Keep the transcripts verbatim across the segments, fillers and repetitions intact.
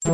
Dä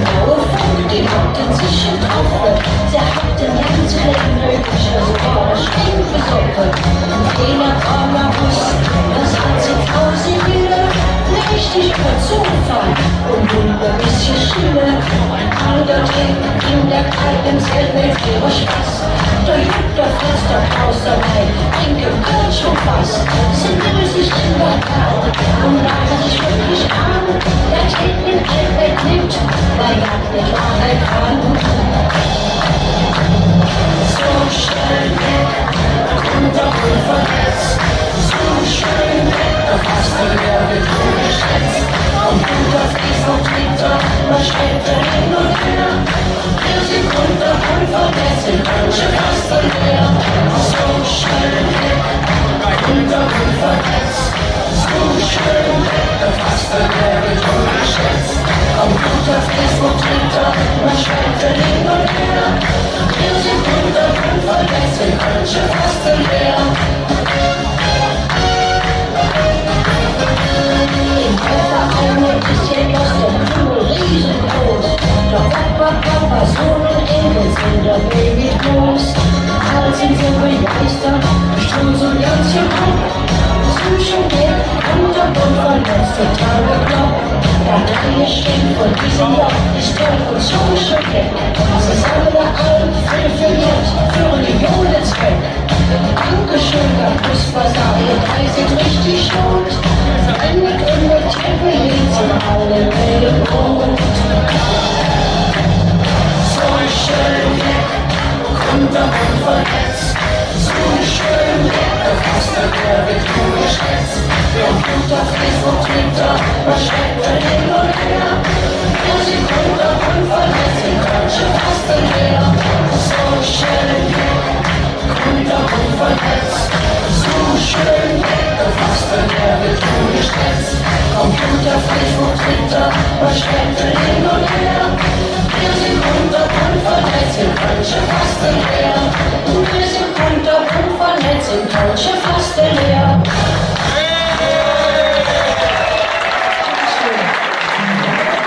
Bauer vun däm Amt en sich en Troffe, dä hatt en ganz klei Mögelcher, su wor dä schlimm besoffe. Keiner Kramer woss, dat hät sing Frau Sibylle mächtig verzoffe un wor e bessche schille. An der Thek ging dä Kräg em selve Spass. Dä Jud, dä Fäss, dä Klaus, dä Mai, drinke Kölsch un Fass. Se nemme sich en der Hand un nahme sich wirklich aan. Dat hät en Albert nit, weil dat nit Wahrheit kann. Su schön, Computer un Verletz. Su schön, dä Fastelovend woodt geschätz. Computer, Facebook, Twitter, mer schrieve hin un her. Mir sin kunterbunt vernetz em kölsche Fasteleer. Su schön, kunterbunt vernetz. Su schön, dat Fasteleer weed woodt geschätz. Computer, Facebook, Twitter, mer schrieve hin un her. Mir sin kunterbunt vernetz em kölsche Fasteleer. Em Verein es jet loss, dä Krümmel riesegroß. Dä Opa, Papa, Sonn un Enkel sin dobei mit loss. All sin se begeistert, stunde su ganz gebannt. Su schön, dä kunterbunt vernetz, total beklopp. Dat Geschenk vun disem Johr es toll un su schön. Se sammele all vill, vill Geld för ene gode Zweck. Dankeschön, dat Fussballstadion, ehr sid richtig god. Wenn nit ehr Tempel, sin alle Welt god. Su schön, kunterbunt vernetz. Su schön, dat Fasteleer weed woodt geschätz. Computer, Facebook, Twitter, mer schrieve hin un her. Mir sin kunterbunt vernetz em kölsche Fasteleer. Su schön, kunterbunt vernetz. Su schön, dat Fasteleer weed woodt geschätz. Computer, Facebook, Twitter, mer schrieve hin un her. Mir sin kunterbunt vernetz em kölsche Fasteleer. Mir sin kunterbunt vernetz em kölsche Fasteleer.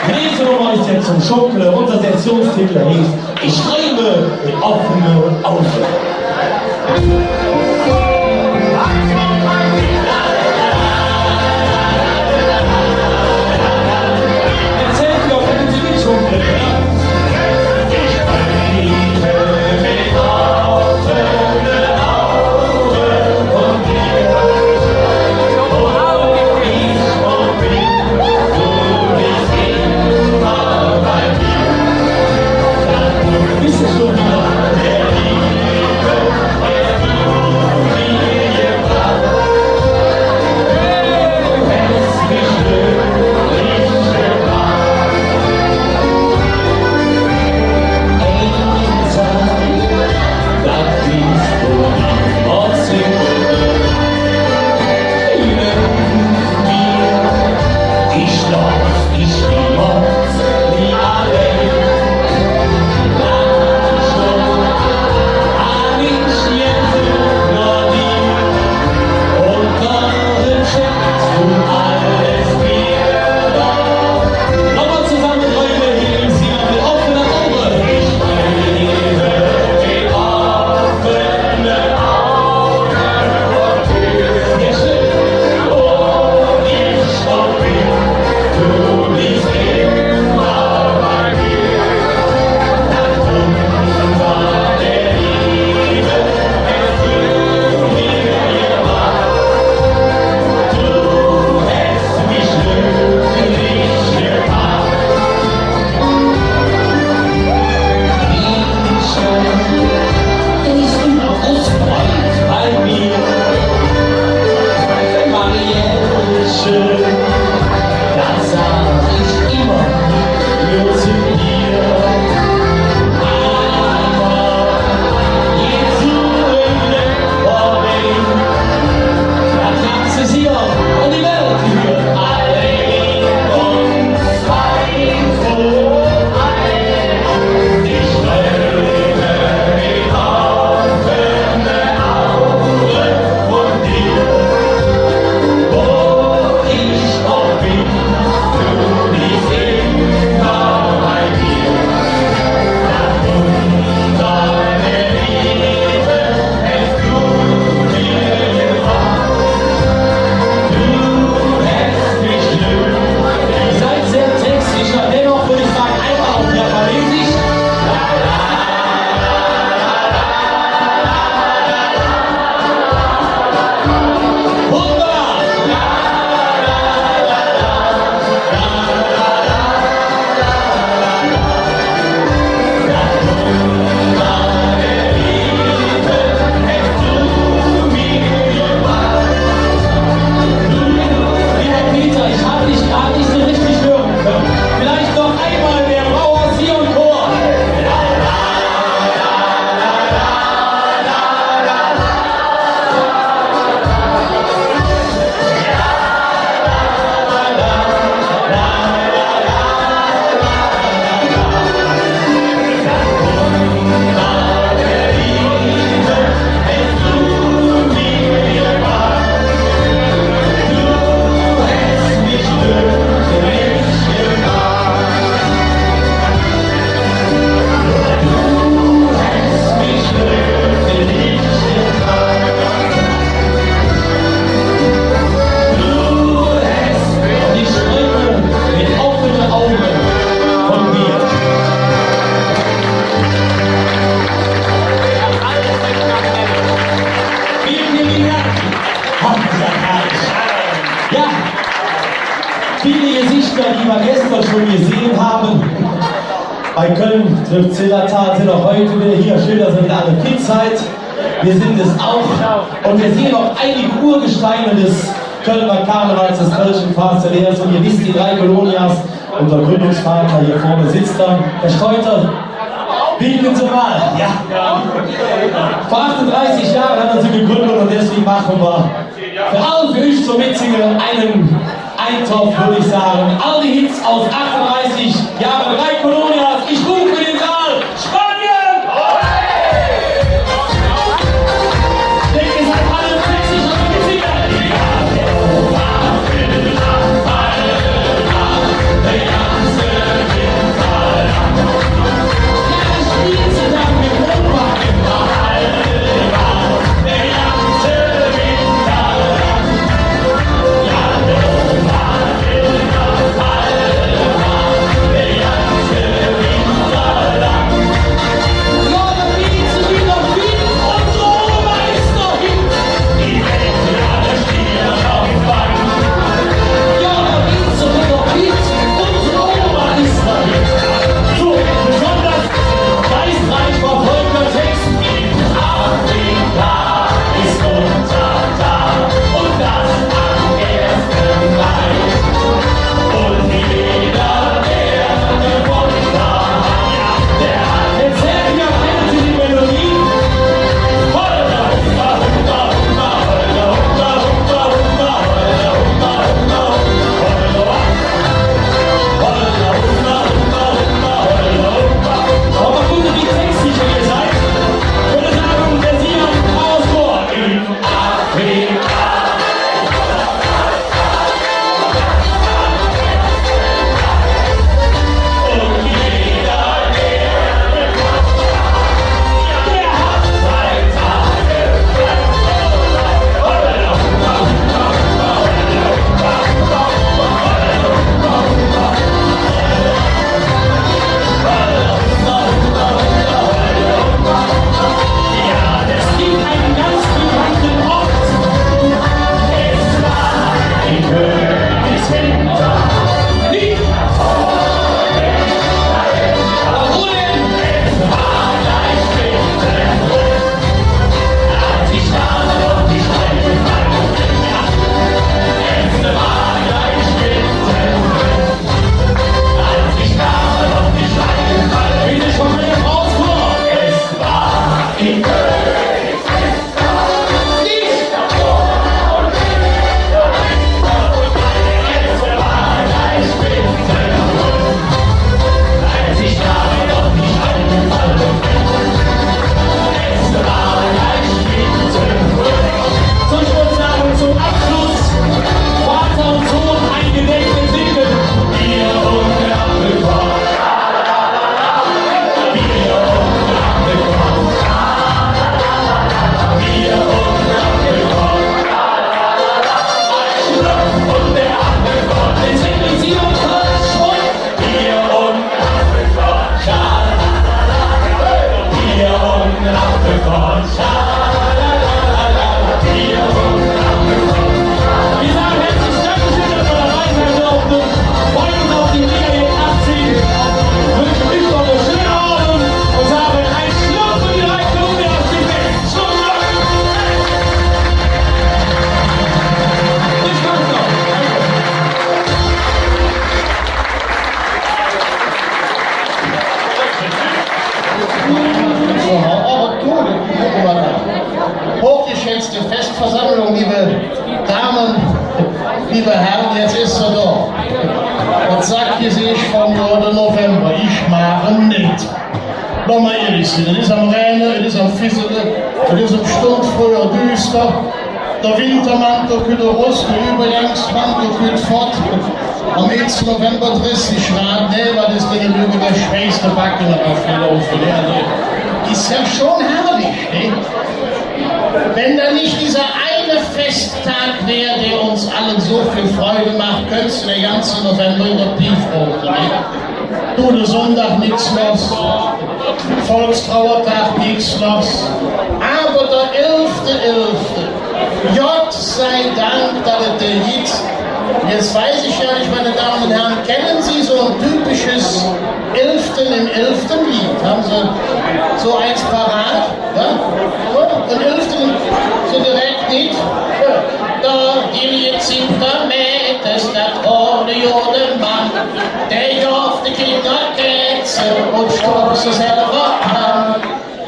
Diese Nummer ist jetzt zum Schunkle. Unser Sektionstitel heißt: Ich reime mit offene Augen. Köln trifft Zillertal, sind auch heute wieder hier. Schön, dass ihr wieder alle fit seid. Wir sind es auch. Und wir sehen auch einige Urgesteine des Kölner Karnevals, des kölschen Fasteleers. Und ihr wisst, die drei Colonias, unser Gründungsvater hier vorne sitzt da, Herr Streuter. Winken Sie mal. Ja. Vor achtunddreißig Jahren haben wir sie gegründet und deswegen machen wir für alle, für euch zum Mitsinge einen Eintopf, würde ich sagen. All die Hits aus achtunddreißig Jahren, drei Colonias. Ich rufe in den Saal. Spanien! Denke, ihr seid alle sexy und gesichert. So, ich würde sagen, zum Abschluss Vater und Sohn ein Gedächtnis singen. Wir sagen herzlich Dankeschön, dass wir dabei sein durften. Freuen uns auf die Mega achtzehn. Wünschen euch noch einen schönen Abend und sagen einen Schluck für die drei Kolumbianer. Hochgeschätzte Festversammlung, liebe Damen, liebe Herren, jetz es hä do. Dat Sackgeseech vum Moot November, ich maache met. Loss mer ihrlich sin, et es am Rähne, et es am Fissele, et es en Stund fröher düster. Der Wintermantel kütt erus, der Üvvergangsmantel kütt fott. Am eetste November dressig Grad, nä, wat es dann e Lüg, do schweiß de Backe noch op de Laufe. Es jo schon herrlich, ne? Wenn da nicht dieser eine Festtag wär, der uns allen so viel Freude macht, künnt der ganze November en der Pief rooche, ne? Dudesonndag nix loss, Volkstrauertag nix loss. Ävver der elfte elfte, Gott sei Dank, dat et dä gitt. Jetzt weiß ich ja nicht, meine Damen und Herren, kennen Sie so ein typisches Elften, em elfte Leed. Han Se su eins parat? Jo? Em elfte Leed, su direk nit. Do gevv et Zintermäd, dat wor ene gode Mann, dä gav de Kinger Kätze un strök se selver aan.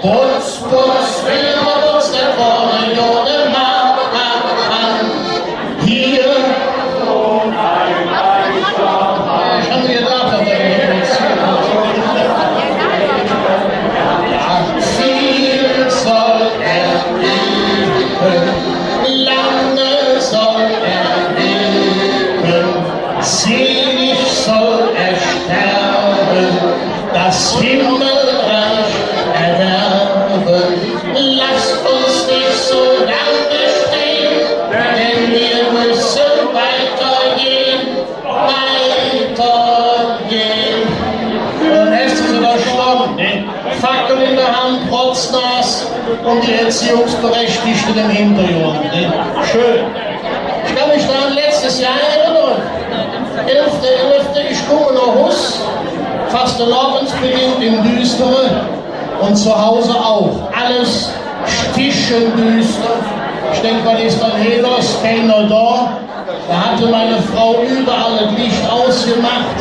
Putz, putz, Wilhelm, putz, dat wor ene gode Mann. Hee. Ich han mer gedaach, dat dä nit putzt. Ach, vill soll er leeve, lang soll er leeve, selig soll er sterbe, dat Himmelrikj erwerbe. Loss uns nit su lang stehn, denn mer müsse weitergehn, weitergehn. Un es es ävver schlomm, ne? Fackel en der Hand, Rotznaas, un die Erziehungsberechtigte em Hingergrund, ne? Schön. Ich kann mich dran, letztes Jahr erinnern. Elfte elfte, ich kumme noh Hus, fastelovendsbedingt em Düstere un zu Hause auch. Alles stichedüster. Ich denk, wat es dann hee loss? Keiner do. Da hatte meine Frau überall das Licht ausgemacht,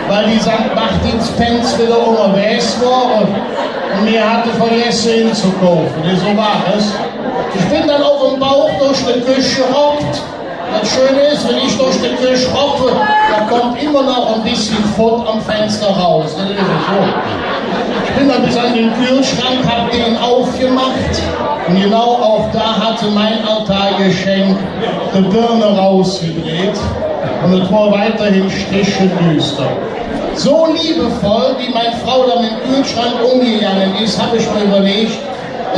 weil die Sankt Martinspänz wieder unterwegs waren. Und mir hatte vergessen inzukaufen. So war es. Ich bin dann auf dem Bauch durch die Küche gehoppt. Das Schöne ist, wenn ich durch die Küche hoppe, da kommt immer noch ein bisschen Fott am Fenster raus. Das ist so. Ich bin dann bis an den Kühlschrank, hab den aufgemacht. Und genau auch da hatte mein Altargeschenk die Birne rausgedreht. Und es war weiterhin stichedüster. So liebevoll, wie meine Frau da mit dem Kühlschrank umgegangen ist, habe ich mir überlegt,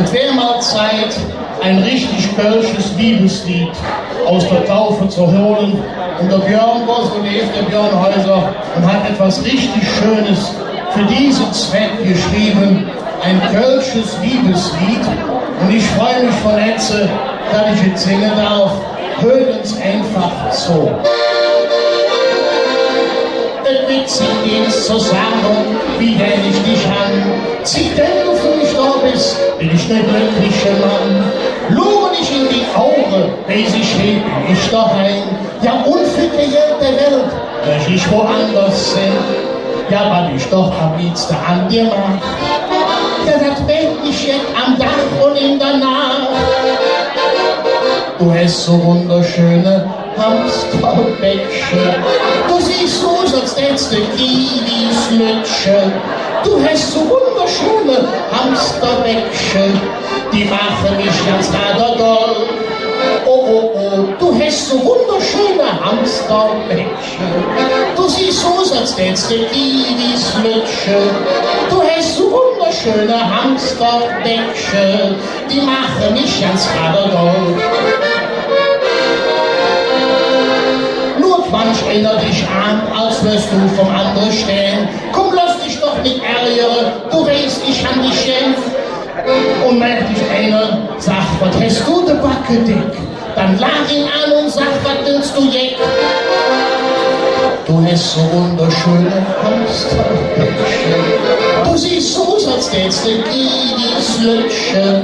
es wäre mal Zeit, ein richtig kölsches Liebeslied aus der Taufe zu holen. Und der Björn war so nett, der Björn Häuser, und hat etwas richtig Schönes für diesen Zweck geschrieben, ein kölsches Liebeslied. Und ich freue mich von Herzen, dass ich es singen darf. Hört es einfach zu. Et weed sich nix ze sage, wie gään ich dich han. Zick, wenn do för mich do bes, ben ich ne glöckliche Mann. Luur ich en die Auge, weiß ich, hee ben ich doheim. Jo, un för kei Geld der Welt mööch ich woanders hin. Jo, wat ich doch am leevste an dir maach. Jo, dat weet ich jetz am Dag un en der Naach. Do häs su wunderschöne Hamsterbäckche. Do sühs su us, als dääts de Kiwis lütsche. Do häs su wunderschöne Hamsterbäckche, die maache mich ganz radedoll. Oh, oh, oh, do häs su wunderschöne Hamsterbäckche. Do sühs su us, als dääts de Kiwis lütsche. Do häs su wunderschöne Hamsterbäckche, die maache mich ganz radedoll. Luurt manch einer dich aan, als wörs do vum andere Stern. Kumm, loss dich doch nit ärgere, do weiß, ich han dich gään. Un meldt dich einer, sag: Wat häs do de Backe deck? Dann laach in aan un sag: Wat bills do, Jeck? Do häs su wunderschöne Hamsterbäckche. Do sühs su us, als dääts de Kiwis lütsche.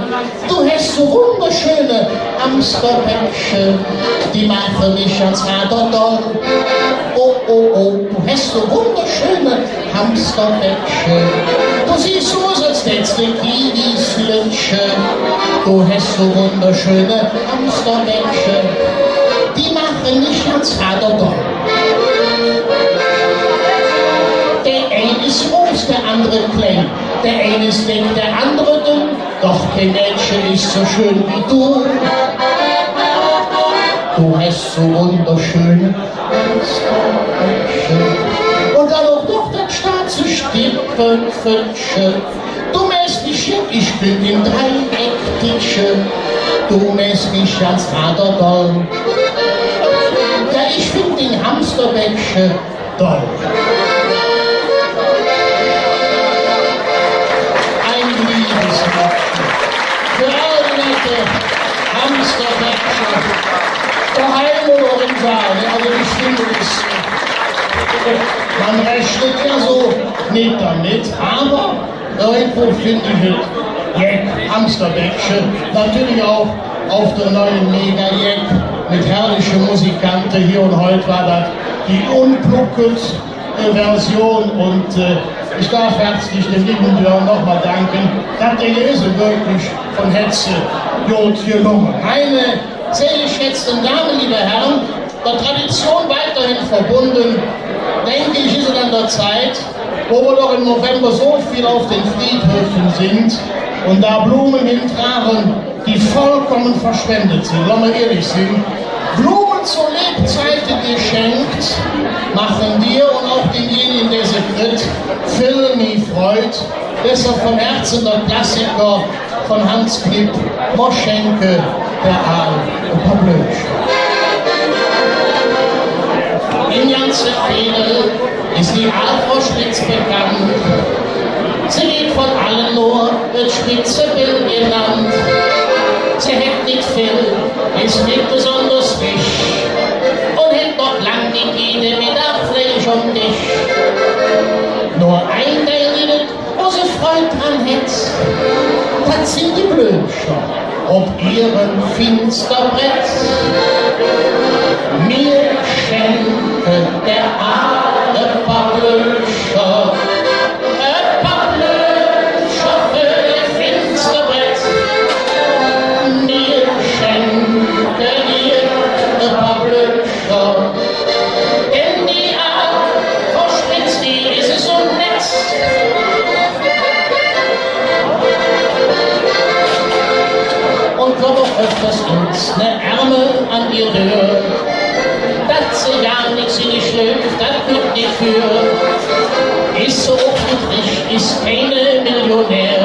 Do häs su wunderschöne Hamsterbäckche, die maache mich ganz radedoll. Oh, oh, oh, do häs su wunderschöne Hamsterbäckche. Do sühs su us, als dääts de Kiwis lütsche. Do häs su wunderschöne Hamsterbäckche, die maache mich ganz radedoll. Der ein es groß, der andere klein, der ein es deck, der andere dünn, doch kei Mädche es su schön wie do. Do häs su wunderschöne Hamsterbäckche. Un dann och noch dat staatsche Stippepfündche. Do mähs mich, ich künnt em Dreieck titsche. Do mähs mich ganz radedoll. Jo, ich finn ding Hamsterbäckche doll. Ein Liebeslied für all die nette Hamsterbäckche. Doheim oder em Saal, ne? Also die Stimmung ist, Man rechnet jo su nit domet, ävver irgendwo fingen ich et jeck, Hamsterbäckche. Natürlich auch auf der neuen Mega Jeck mit herrliche Musikante. Hier und heut war dat die unplucket, äh, Version. Und, äh, ich darf herzlich dem lieben Björn nochmal danken. Dat Ding es wirklich von Hätze god gelungen. Meine sehr geschätzten Damen, liebe Herren, der Tradition weiterhin verbunden, denke ich, ist es an der Zeit, wo wir doch im November so viel auf den Friedhöfen sind und da Blumen hintragen, die vollkommen verschwendet sind, wenn wir ehrlich sind. Blumen zur Lebzeite geschenkt machen dir und auch demjenigen, der sie kritt, viel mehr Freud. Deshalb von Herzen der Klassiker von Hans Klipp, Mer schenke der Aal e paar Blömcher. Em ganze Veedel es die Aal Frau Spitz bekannt. Se weed vun alle nor et Spitzebild genannt. Se hät nit vill, es nit besonders rich un hät noch lang nit jede Meddag Fleesch om Desch. Nor ein Ding gitt et, wo se Freud dran hät, dat sin die Blömcher op ehrem Finsterbrett. Mir schenke der Aal e paar Blömcher, e paar Blömcher för ehr Finsterbrett. Mir schenke ehr e paar Blömcher. Denn die Aal Frau Spitz, die es esu nett. Un kloppt och öfters ens ne Ärmel an ehr Dör. Dat se gar nix in sich schlööf, dat kütt nit för. Es se och nit rich, es keine Millionär.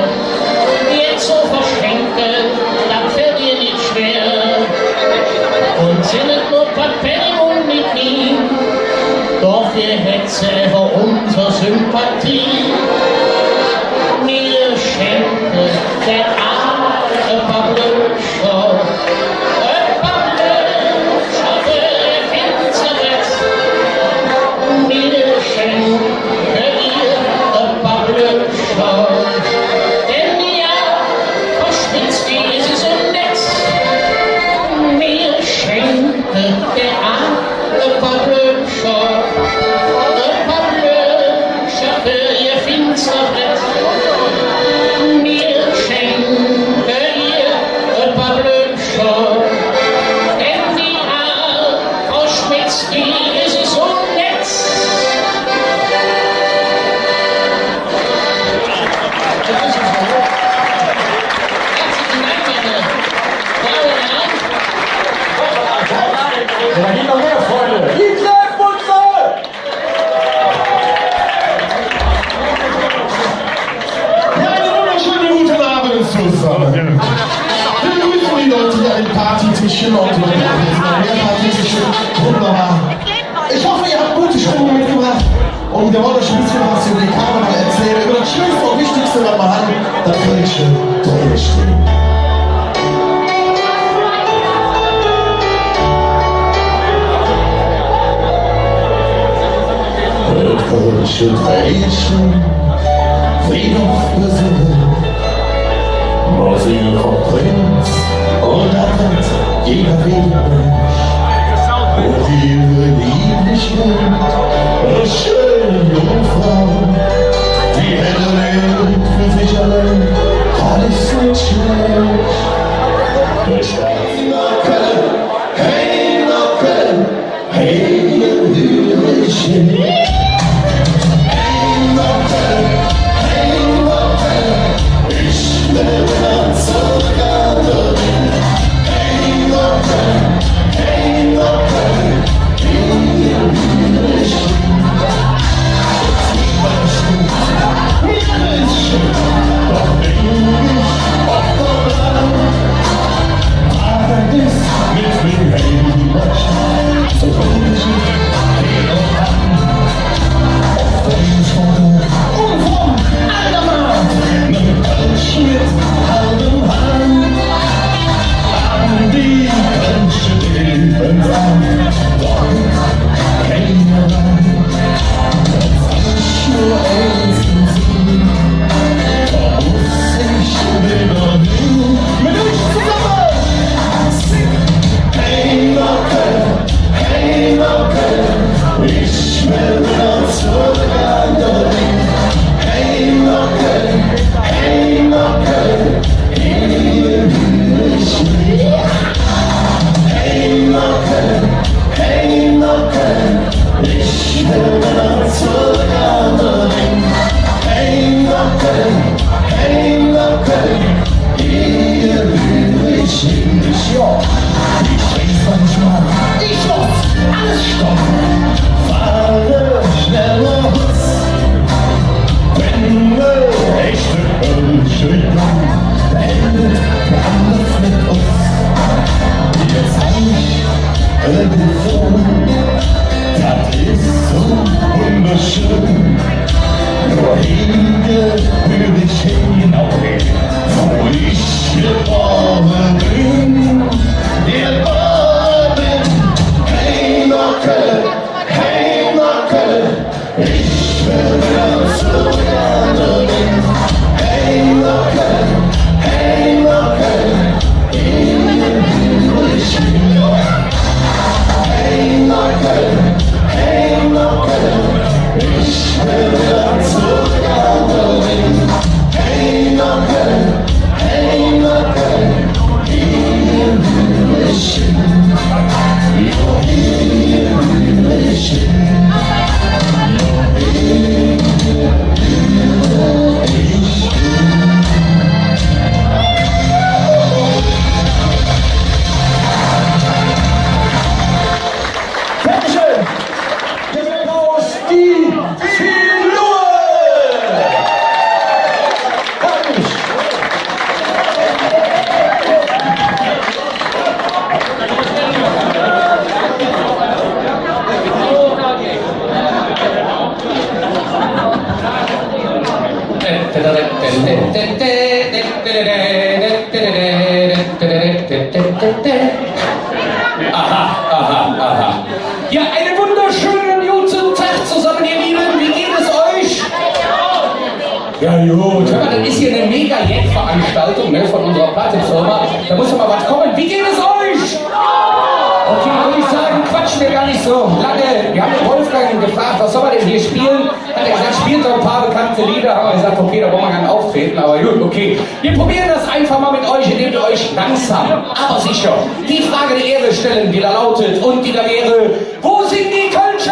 Jetz su verschenke, dat fällt ehr nit schwer. Un sin et nor paar Penning un nit vill, doför hät se för uns Sympathie. Mir schenke der Aal e paar Blömcher, e paar Blömcher för ehr Finsterbrett. Mir schenke ehr e paar Blömcher, denn die Aal Frau Spitz, die es esu nett. Mir schenke der Aal e paar Blömcher, e paar Blömcher för ehr Finsterbrett. Mir schenke ehr e paar Blömcher, denn die Aal Frau Spitz, die es esu nett. Herzlichen Dank, meine Damen und Herren. Da gibt noch mehr, Freunde. Die Treffen uns alle. Ja, einen wunderschönen guten Abend zusammen. Wir begrüßen die Leute hier an den Partytischen und die Leute an den Partytischen. Wunderbar. Ich hoffe, ihr habt gute Stimmung mitgebracht. Und wir wollen euch ein bisschen was über den Karneval erzählen, über das Schönste und Wichtigste, was wir haben, das kölsche Drehstück. Et kölsche Dreihchen, wie noch besonda, Musik vum Prinz un dat Land jeder Welt. Wo ihre Lieblichkeit der schönen Jungfrau, die hätte Welt für sich allein, kann ich nicht schlecht. Hey, Nocke, hey, Nocke, hey, Hügelchen. Hey, Nocke, hey, Nocke. Aha, aha, aha. Ja, einen wunderschönen guten Tag zusammen, ihr Lieben. Wie geht es euch? Ja, gut. Hör mal, das ist hier eine Mega-Jack-Veranstaltung, ne, von unserer Plattenfirma. Da muss doch mal was kommen. Wie geht es euch? Okay, würde ich sagen, quatschen wir gar nicht so lange. Wir haben den Wolfgang gefragt, was soll man denn hier spielen? Hat er gesagt, spielt doch ein paar bekannte Lieder. Haben wir gesagt, okay, da brauchen wir gar nicht auftreten, aber gut, okay. Wir probieren das einfach mal mit euch, indem wir euch langsam, aber sicher die Frage der Ehre stellen, die da lautet und die da wäre: Wo sind die Kölsche?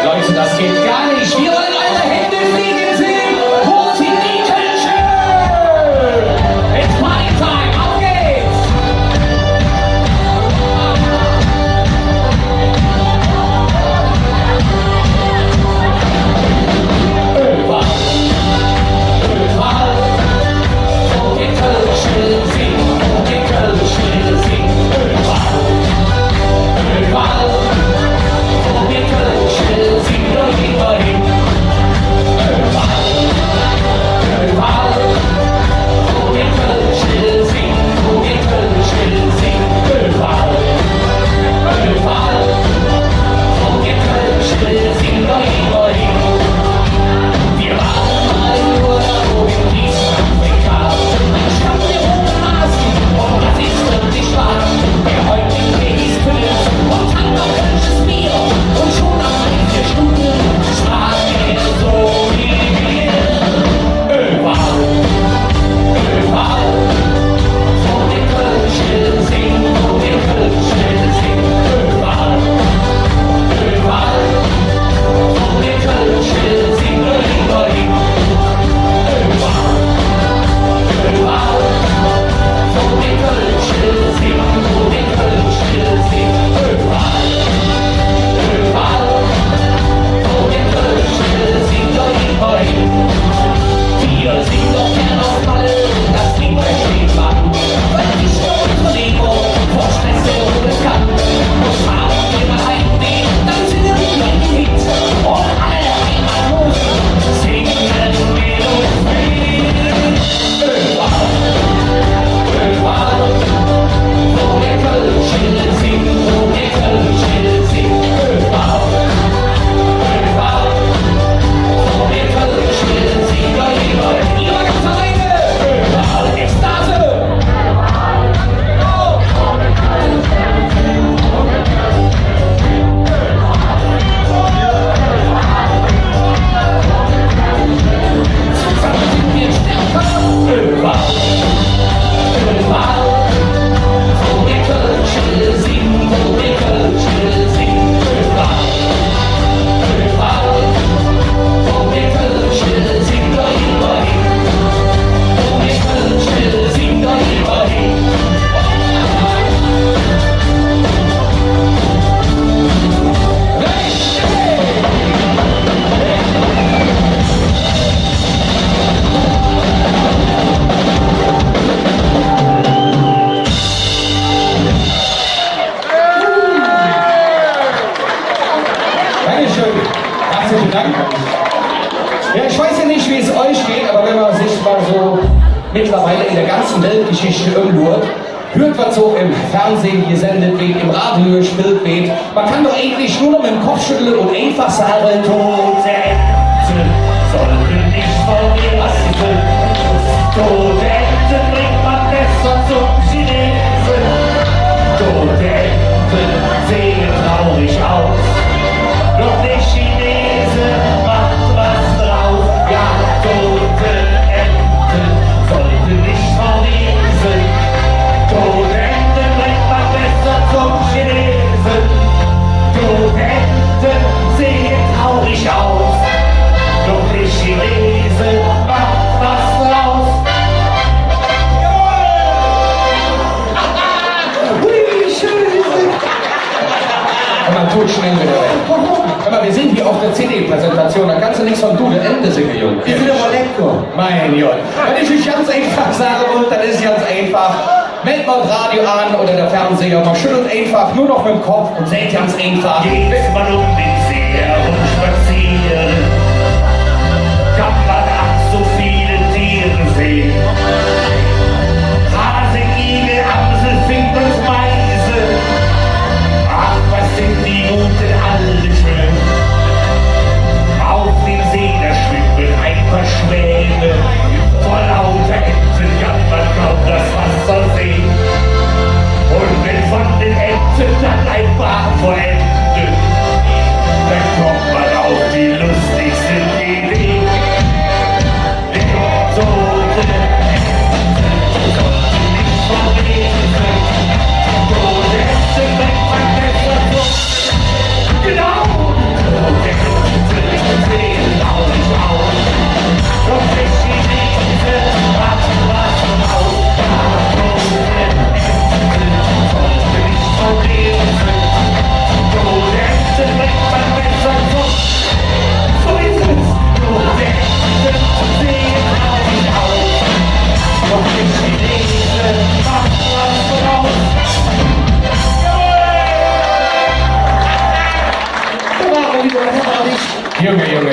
Leute, das geht gar nicht. Wir wollen eure Hände fliegen sehen. Wo sind die Kölsche? It's party time. Auf geht's. Dankeschön. Herzlichen Dank. Ja, ich weiß ja nicht, wie es euch geht, aber wenn man sich mal so mittlerweile in der ganzen Weltgeschichte umhört, hürt, wat su em Fernsehn gesendt weed, em Radio gespillt weed, man kann doch eigentlich nur noch met dem Kopp schüttle un einfach sage: Tote Ente sollte nicht verwesen. Tote Ente bringt man besser zum Chinesen. Tote Ente sehen traurig aus. Doch der Chinese macht was draus. Ja, tote Ente sollte nicht verwesen. Tote Ente bringt man besser zum Chinesen. Tote Ente sehen traurig aus. Doch der Chinese macht was draus. Hui, schön. Hör mal, tut schnell wieder weg. Hör mal, wir sind hier auf der C D-Präsentation, da kannst du nichts von Tote Ente singen, Junge. Die sind aber lecker. Mein Gott. Wenn ich euch ganz einfach sagen wollte, das ist ganz einfach. Macht mal das Radio an oder der Fernseher, man schüttelt einfach nur noch mit dem Kopf und seht ganz einfach. Geht man um den See herum spazieren, kann man ach so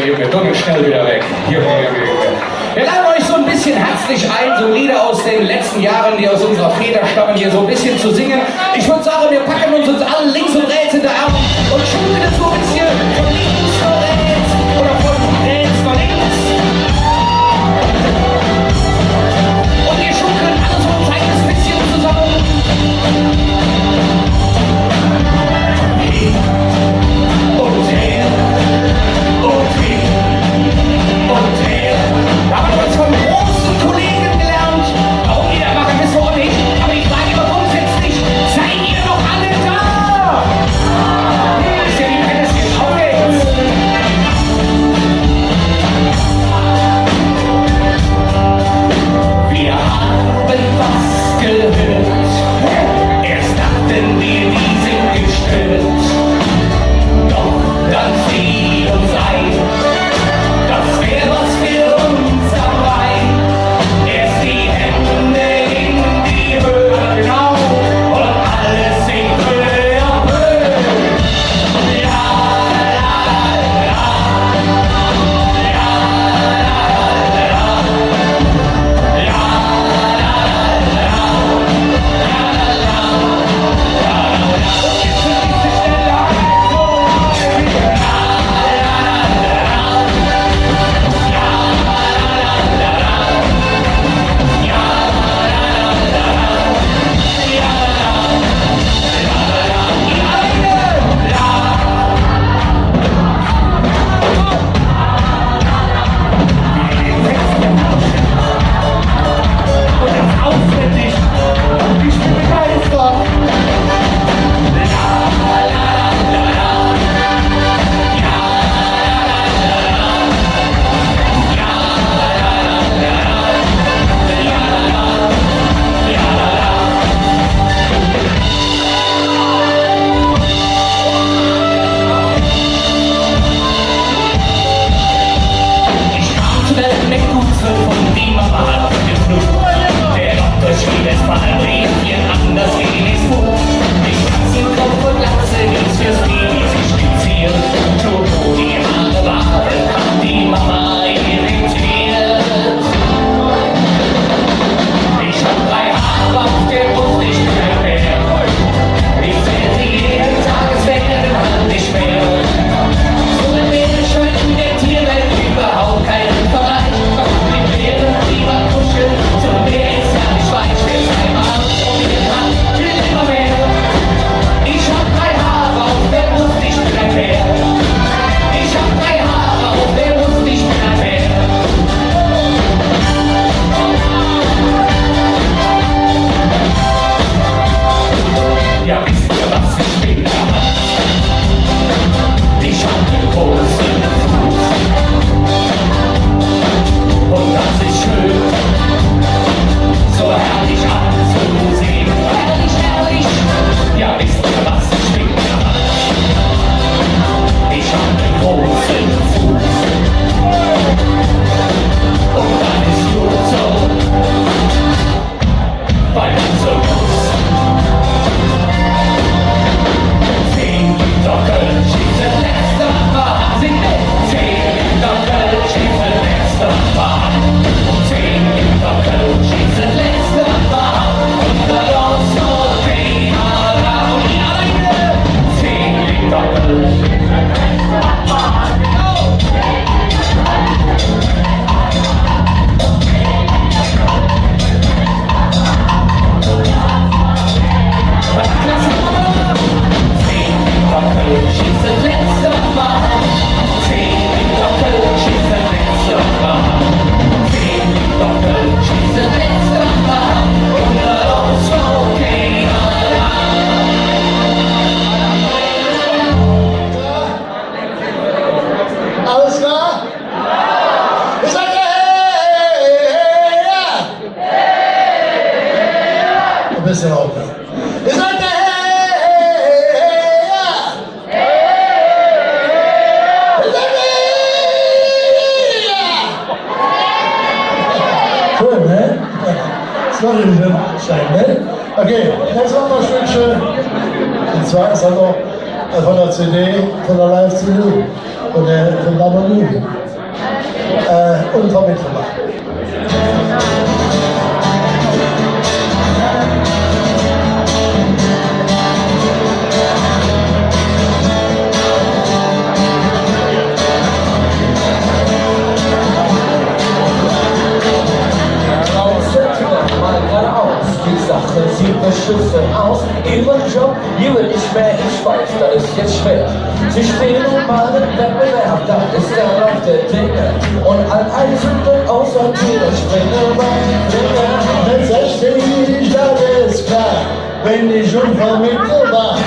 Junge, doch nicht schnell wieder weg. Junge, Junge, Junge. Wir laden euch so ein bisschen herzlich ein, so Lieder aus den letzten Jahren, die aus unserer Feder stammen, hier so ein bisschen zu singen. Ich würd sagen, wir packen uns, uns alle links und rechts in der Arme und schunkeln so ein bisschen von links nach rechts oder von rechts nach links. Und wir schunkeln alle so ein kleines bisschen zusammen. Hin und her und hin und her. Da haben wir uns vom großen Kollegen gelernt. Warum die das machen, wissen wir auch nicht. Aber ich frage immer grundsätzlich, seid ihr noch alle da? Ist ja die Welt jetzt auf jetzt. Wir haben was gehört. Erst dachten wir, die sind gestört. Doch dann fiel uns ein, das wär was für uns am Rhein. Erst die Hände in die Höhe, genau, und alles in Höhe, Höhe. Ich kam zu der Welt mit Gutshof und die Mama hat geflucht. Der Doktor schrieb, es war ein Brief, ihr an das Genickbuch. Die Katzenkopf und Glatze, nichts fürs Baby, sie skizziert. Nur wo die Haare waren, hat die Mama irritiert. Ich hab drei Haare auf der Brust, ich bin ein Bär. Ich zähl sie jeden Tag, es werden halt nicht mehr. So ein Bär scheint in der Tierwelt überhaupt keinen Vergleich. Mit Bären lieber kuscheln, so ein Bär ist gar nicht weich. Wer es einmal ausprobiert hat, will immer mehr. Ich hab drei Haare auf der Brust, ich bin ein Bär. Ich hab drei Haare auf der Brust, ich bin ein Bär. Ja, wisst ihr, was ich bin? Ich hab einen großen Fuß. Und das ist schön. So herrlich anzusehen. Herrlich, herrlich. Ja, wisst ihr, was ich bin? Ich hab einen großen Fuß. Und das ist gut so. Bei uns so gut. Zehn Liter Kölsch, die sind letzte Mal. Singt mit. Zehn Liter Kölsch, die sind letzte Mal. Zehn Liter Kölsch, die sind letzte Mal. Und der Los und Rena, die Leute. Zehn Liter Kölsch, die sind letzte Mal. Alles klar? Ihr seid der Herr! Ein bisschen lauter. Ihr seid der Herr! Ihr seid der Herr! Schön, ne? Das war ein schöner Anschein, ne? Okay, jetzt machen wir ein Stückchen. Und zwar ist das noch von der C D, von der Live-C D. Vun der, vun der Harmonie. Äh, unvermittelbar. Mal geradeaus, die Sache sieht beschissen aus. Über den Job, über nicht mehr, ich weiß, das ist jetzt schwer. Sie spielen mal den Wettbewerb, das ist der Lauf der Dinge. Und all Eisen wird außer Tür springen beim Finger. Mit sechzig, das ist klar, bin ich unvermittelbar.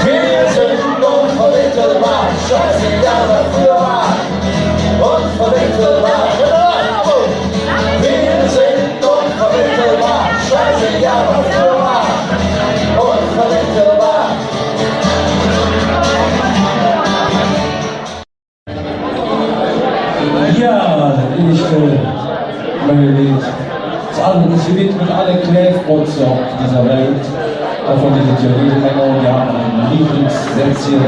Wir sind unvermittelbar, scheißegal, was früher war. Unvermittelbar, genau. Wir sind unvermittelbar, scheißegal, was früher war. Unvermittelbar. Ja, dat eeschte, äh, Leed. Dat Album es gewidmet an alle Klevbotze op dise Welt. Dovun gitt et jo jede Menge un die han e Leevlingssätzche.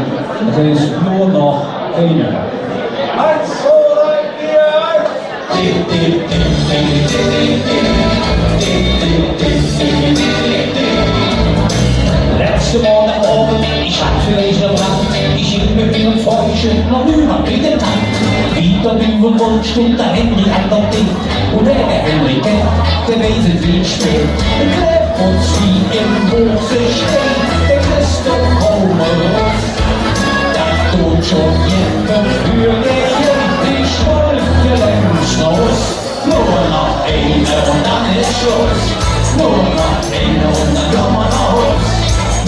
Dat heiß: Nor noch eine. Eins, zwei, drei, vier, eins. Letzte Morgen am Abend, ich hatt vielleicht ne Brand, ich hing mit mingem Fäustche noch nimmer gäge de Wand. Wie der Düüvel wollt, stundt der Henry an der Deck. Un wä der Henry kennt, dä weiß et, wie et spät. Klevs Botz wie em Buch steiht, dä kriss de kaum erus. Dat deit schon jet för de Jugend, ich wollt jo längst nor Huus. Nor noch eine un dann es Schluss. Nor noch eine un dann gommer noh Huus.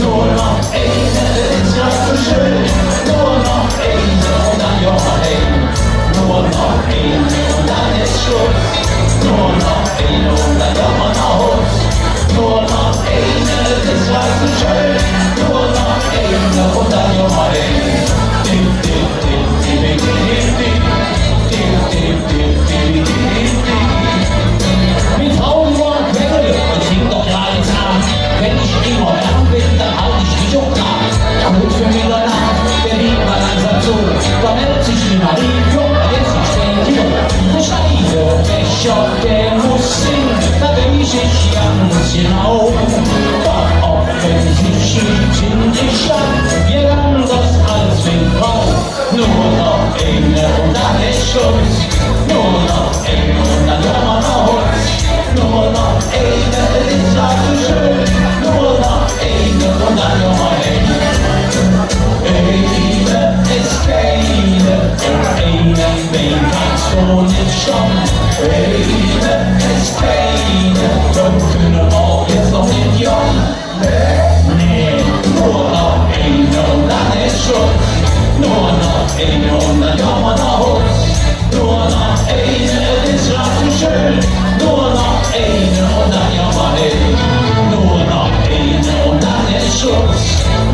Nor noch eine, dat es grad su schön. Nor noch eine un dann gommer heim. Nor noch eine un dann es Schluss. Nor noch eine un dann gommer noh Huus. Nor noch eine, dat es grad su schön. Nor noch eine un dann gommer heim. Dip, dip, dip, dip, dip, dip, dip. Ming Frau, die wor en Quengele, un fing doch grad eets aan. Wann ich immer dran ben, dann halt ich mich och dran. Kuutz vör Meddernaach, do gingk et langsam zo, do meldt sich die Marie, jo, dat es nit spät genog. De Scheibewecher, dä muss sin, dat weiß ich ganz genau. Doch offensichtlich bin ich jo jet anders als ming Frau. Nor noch eine un dann es Schluss. Nor noch eine un dann gommer noh Huus. Nor noch eine, dat es grad su schön. Nor noch eine un dann gommer heim. Eine es keine, un eine, ming Frau, nit schon. Eine es keine, do künne mer jetz noch nit gonn. Nä, nor noch eine un dann es Schluss. Nor noch eine un dann gommer noh Huus. Nor noch eine, dat es grad su schön. Nor noch eine un dann gommer heim. Nor noch eine un dann es Schluss.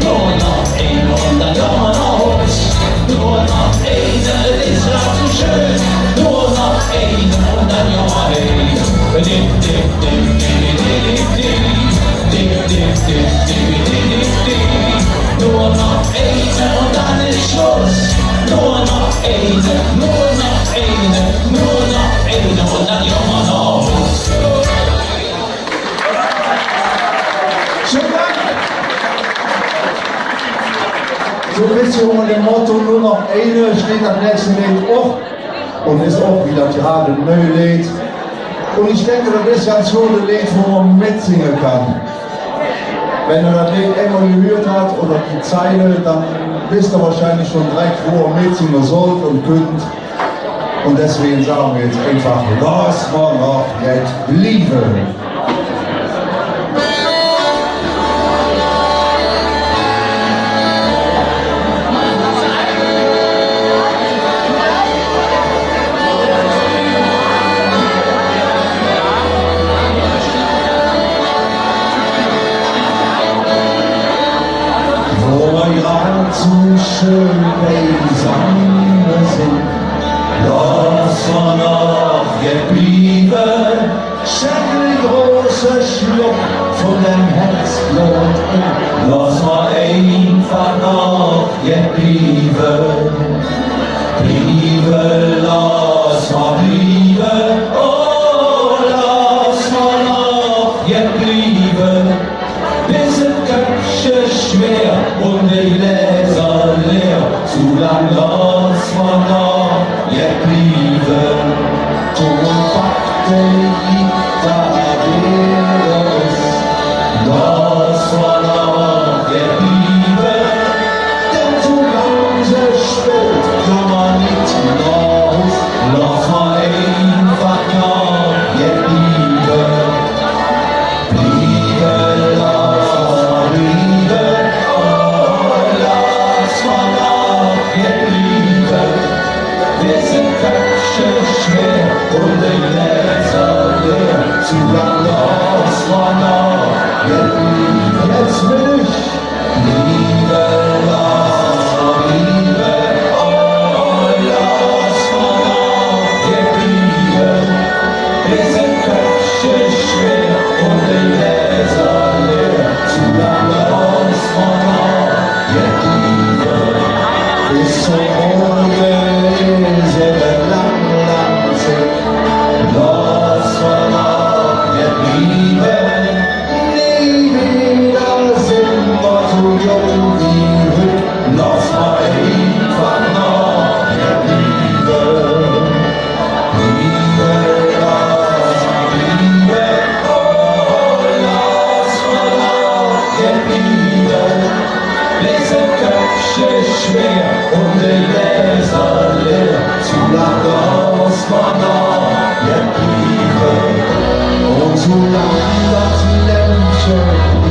Nor noch eine un dann gommer noh Huus. Nor noch eine, dat es grad su schön. Nor noch eine un dann gommer heim. Dip, dip, dip, dip, dip, dip. Dip, dip, dip, dip, dip, dip, dip. Nor noch eine un dann es Schluss. Nor noch eine, nor noch eine, nor noch eine un dann gommer noh Huus. Villem Dank. Su e bessche unger dem Motto: Nor noch eine steiht dat nächste Leed och. Un es och widder e grad neu Leed. Un ich denke, dat es ganz god e Leed, wo mer metsinge kann. Wann ehr dat Leed eimol gehürt hat oder die Zeile, dann wesst ehr wahrscheinlich schon direk, wo ehr metsinge sollt un künnt. Un deswäge sage mer jetz einfach: Loss mer noch jet blieve. Wo mer grad su schön beisamme sin, loss mer noch jet blieve. Schenk ene große Schluck vun däm Hätzbloot en. Loss mer einfach noch Jet blieve, blieve, loss mer blieve, oh, loss mer noch jet blieve. Bes et Köppche schwer un de Gläser leer, su lang loss mer noch jet blieve. Tobak, de Gitarre es, loss mer noch jet blieve. Denn su lang se spillt, kumme mer nit noh Hus, loss mer einfach noch jet blieve. Blieve, loss mer blieve, oh, loss mer noch jet blieve. Bes et Köppche schwer un de Gläser leer, su lang loss mer noch jet blieve. Jetz well ich Blieve, loss mer blieve, oh, loss mer noch jet blieve. Bes et Köppche schwer un de Gläser leer, su lang loss mer noch jet blieve. Bes zom Morge es et lang, lang Zigg, loss mer noch jet blieve. Nie widder sin mer su jung wie hügg, loss mer einfach noch jet blieve. Blieve, loss mer blieve, oh, loss mer noch jet blieve. Bes et Köppche schwer un de Gläser leer, su lang loss mer noch jet blieve. Un su lang dat Lämpche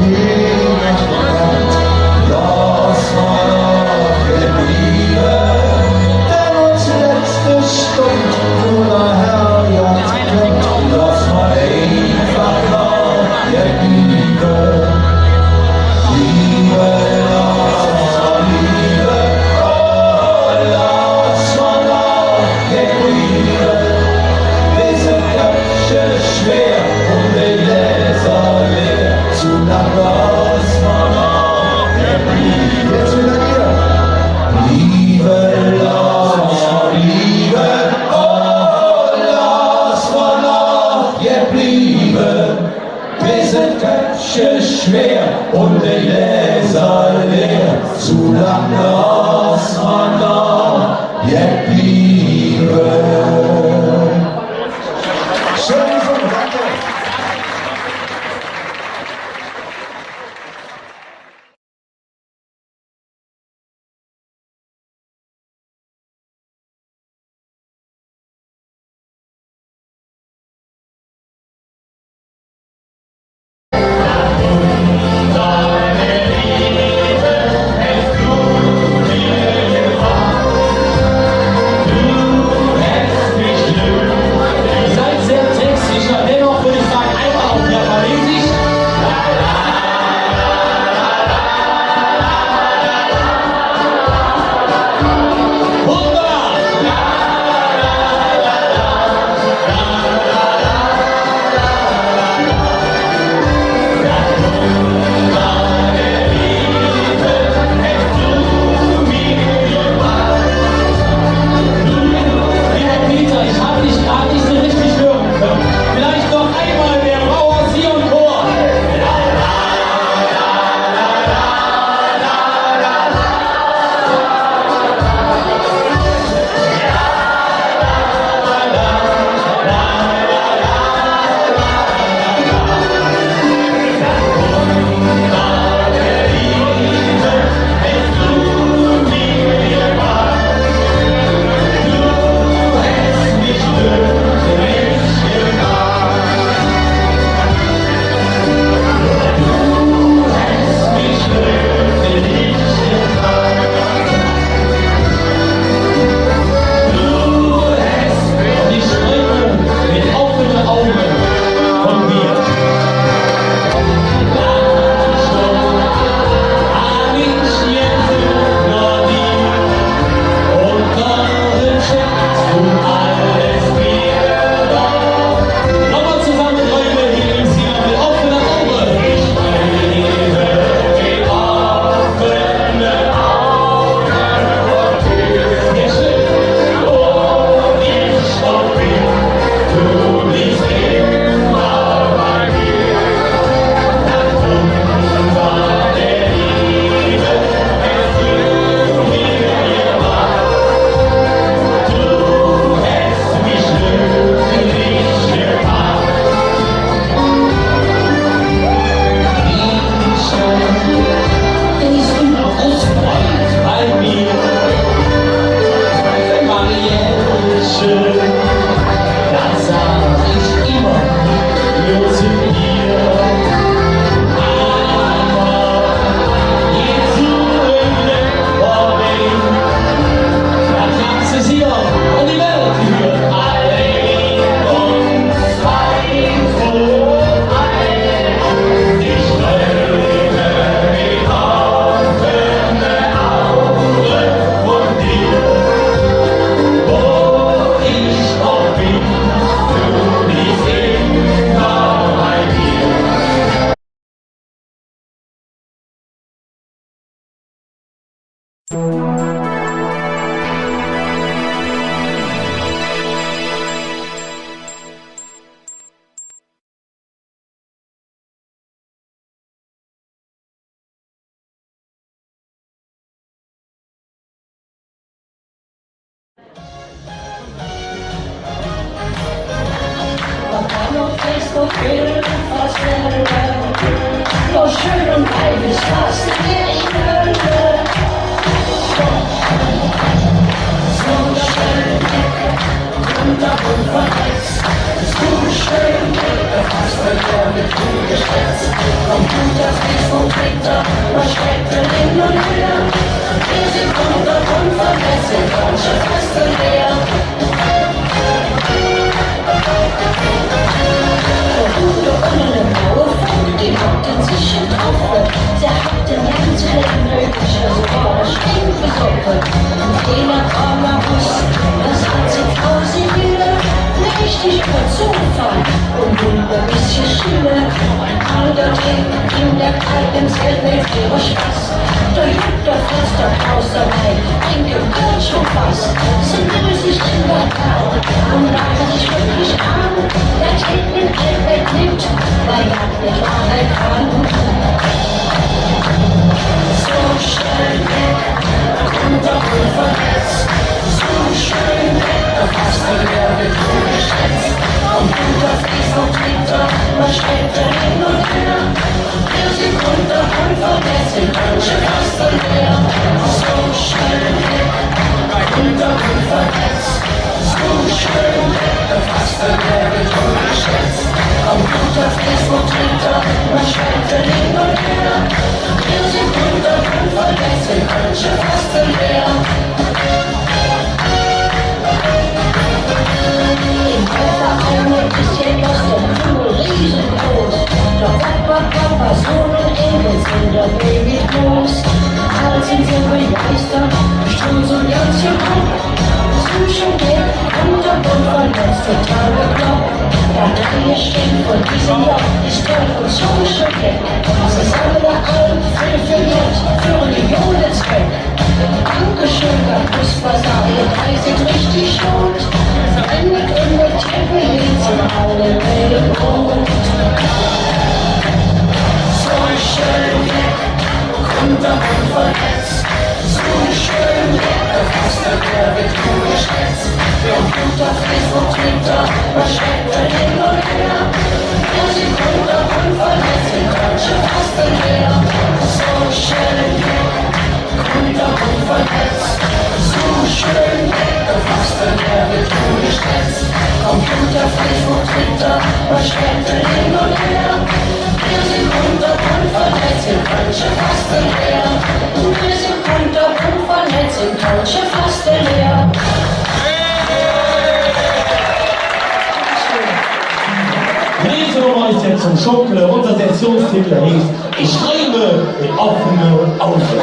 hee noch brennt, loss mer noch jet blieve. Denn uns letzte Stund, wo der Herrgodd kennt, loss mer einfach noch jet blieve. Blieve, loss mer blieve, oh, loss mer noch jet blieve. Bes et Köppche schwer un de Gläser leer, su lang loss mer noch jet blieve. Jetz widder hee. Blieve, loss mer blieve, oh, loss mer noch jet blieve. Bes et Köppche schwer un de Gläser leer, su lang loss mer noch jet blieve. Schön gesungen, danke. Dä hatt en ganz klei Mögelcher, su wor ich stinkbesoff. Ene Kramer Bus, do saht sing Frau Sibylle, mächtig per Zofall un wunderbar Geschill. An der Deck, en der Kalk, em Zelt, met villem Spass. Dä Juck, dä Fritz, dä Klaus dobei, drinke Kölsch un Fass. Se müsse sich en der Tat un lache sich wirklich an. Dat hät en Albert nit, weil dat nit Wahrheit kann. Su schön, Em Verein es jetz der Krümmel riesengroß. Der Opa, Papa, Sohn un Enkel sin dobei mit groß. All sin se begeistert, ströme su ganz em Kopp. Su schön, dä kunnt dä Bund vun letz, total beklopp. Dat dreie Stück vun disem Johr es toll un su schön, dä. Se sammle all vill för jet, för ene gode Zweck. Dankeschön, dat Busbazar, ehr drei sid richtig god. Wenn nit ehr Tempel, sin se all beid god. Su schön, kunnt dä Bund vun letz. Su schön, dä Fastelovend, dä Gode schätz. Computer, Facebook, Twitter, wat schrievt ehr hin un her? Dä Bund vun letz, dä kölsche Fastelovend. Su schön, Computer, Facebook, Twitter, wat schrievt ehr hin un her? Dä Bund vun letz, dä kölsche Fastelovend. Su schön, dä Fastelovend, dä Gode schätz. Computer, Facebook, Twitter, wat schrievt ehr hin un her? Dä Bund vun letz, dä kölsche Fastelovend. Dä Bund vun letz, dä kölsche Fastelovend. Ming Nummer es jetz zom Schunkele. Unse Sessionstitel heiß: Ich reime mit offene Auge.